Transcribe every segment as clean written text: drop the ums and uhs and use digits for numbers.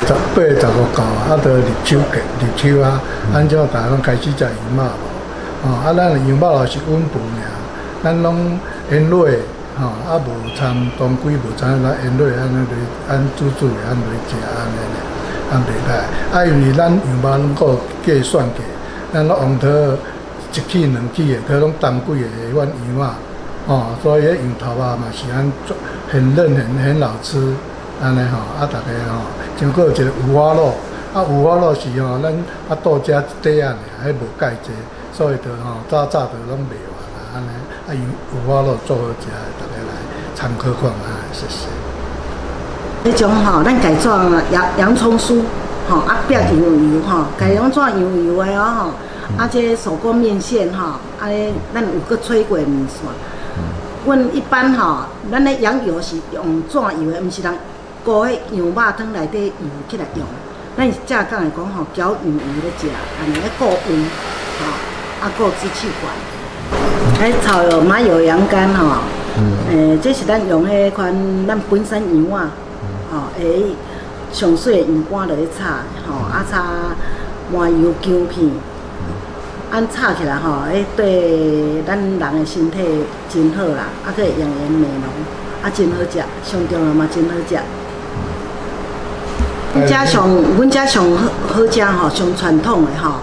18月15啊，就入秋季，入秋啊，按怎大家攏開始食羊肉爐，吼，啊，咱的羊肉爐是溫補爾，咱攏醃螺，吼，啊無摻當歸，無摻咱醃螺按呢來，按煮煮的按來食按呢爾，按袂歹。啊，因為咱羊肉攏閣有計算過，咱攏黃桃一齒兩齒的，佢攏當歸的彼款羊肉，吼，所以彼羊頭啊嘛是按很嫩很很好吃。按呢吼，啊，逐家吼，像閣有一個五花肉，啊，五花肉是吼，咱啊倒食一塊仔爾，彼無蓋濟，所以就吼早早就攏賣完啦，按呢，啊，五花肉足好食的，逐家來參考看覓，謝謝。彼種吼，咱家做洋洋蔥酥，吼，啊，煏羊油吼，家攏做羊油的哦吼，啊，這手工麵線吼，啊，咱有閣炊過麵線。阮一般吼，咱咧羊油是用紙油的，毋是人。鍋彼羊肉湯內底油起來用，咱是正港來講吼，攪羊油咧食，按呢咧顧胃，吼，啊顧支氣管。彼炒麻油羊肝吼，這是咱用彼款咱本身羊仔，吼，上媠的羊肝落去炒，吼，啊炒麻油薑片，按炒起來吼，彼對咱人的身體真好啦，啊，閣會養顏美容，啊，真好食，上重要嘛真好食。阮遮上，阮遮上好好食吼，上傳統的吼，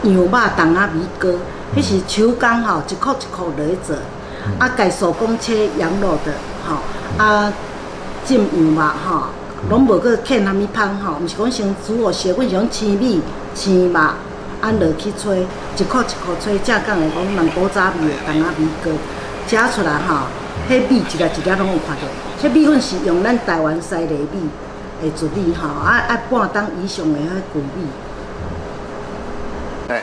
羊肉筒仔米糕，彼是手工吼，一箍一箍落去做，啊，家手工切羊肉的吼，啊，浸羊肉吼，攏無閣劵啥物芳吼，毋是講先煮予熟，阮是講生米、生肉，按落去炊，一箍一箍炊，正港來講，人古早味的筒仔米糕，食出來吼，彼米一粒一粒攏有看著，彼米粉是用咱台灣西麗米的糯米吼，啊啊半冬以上的彼穀米。嘿，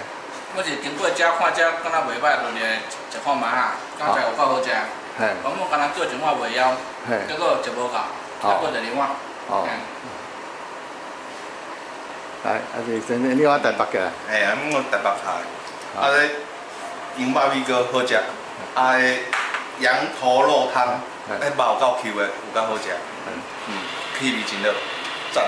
我是經過遮看遮，敢若袂䆀，就來食看覓啦，感覺有夠好食。嘿。我敢若做一碗袂枵，結果食無夠，啊，閣就兩碗。哦。來，啊是先生，你往台北過來？嘿，啊，阮台北來。啊，這羊肉米糕好食，啊，羊頭肉湯，彼肉有夠 Q 的，有夠好食。氣味真好，讚。